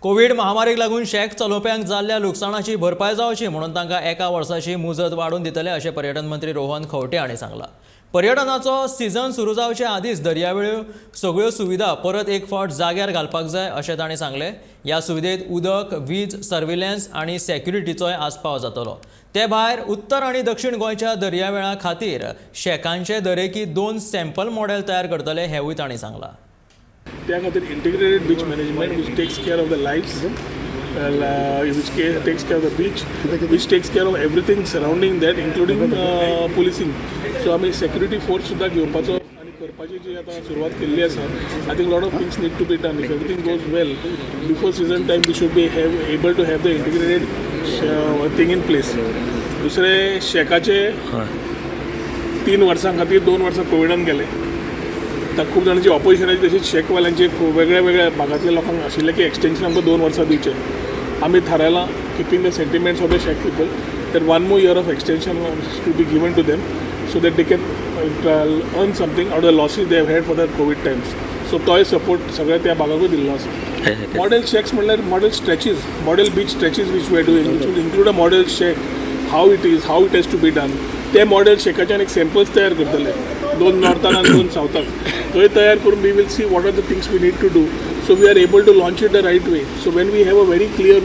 Covid महामारीक लागून shack चलोवप्यांक जाल्ल्या लुकसाणाची भरपाय जावची म्हणून तांकां एका वर्साची मुजत वाडोवन दितले, अशें पर्यटन मंत्री रोहन खंवटे हांणी सांगलां. पर्यटनाचो सिजन सुरू जावचे आदींच दर्यावेळ्यो सगळ्यो सुविधा परत एक फावट जाग्यार घालपाक जाय, अशें तांणी सांगलें. ह्या सुविधेत उदक, वीज, सर्विलन्स आनी सेक्युरिटीचोय आस्पाव जातलो. ते भायर उत्तर आनी दक्षिण गोंयच्या दर्यावेळां खातीर शॅकांचे दरेकी दोन सॅम्पल मॉडेल तयार करतले, हेवूय तांणी सांगलां. त्या खातीर integrated beach management, which takes care of the lives, which takes care of the beach, which takes care of everything surrounding that, including policing. So आमी सेक्युरिटी फोर्स सुद्दां घेवपाचो आनी करपाची जी आतां सुरवात केल्ली आसा. I think lot of things need to be done. If everything goes well, before season time we should be have able to have the integrated thing in place. दुसरें, शॅकाचे 3 वर्सां खातीर, 2 वर्सां कोविडान गेले. आतां खूब जाणांची ऑपोजिशनाची, तशीच शॅकवाल्यांची खूब वेगळ्या वेगळ्या भागांतल्या लोकांक आशिल्लें की एक्सटेन्शन आमकां 2 वर्सां दिवचें. आमी थारायलां, keeping the sentiments of the shack people, that one more year of extension to be given to them so that they can earn something out the losses they have had for the Covid times. So तोय support सगळ्या त्या भागाकूय दिल्लो आसा. Model shacks म्हणल्यार model stretches, model beach stretches which we are doing, which will include a model shack, how it is, how it has to be done. ते model शॅकाच्यान एक samples तयार करतले, दोन नॉर्थान आनी दोन सावथाक. थंय तयार करून we will see what are the things we need to do, so we are able to launch it the right way. So when we have a very clear way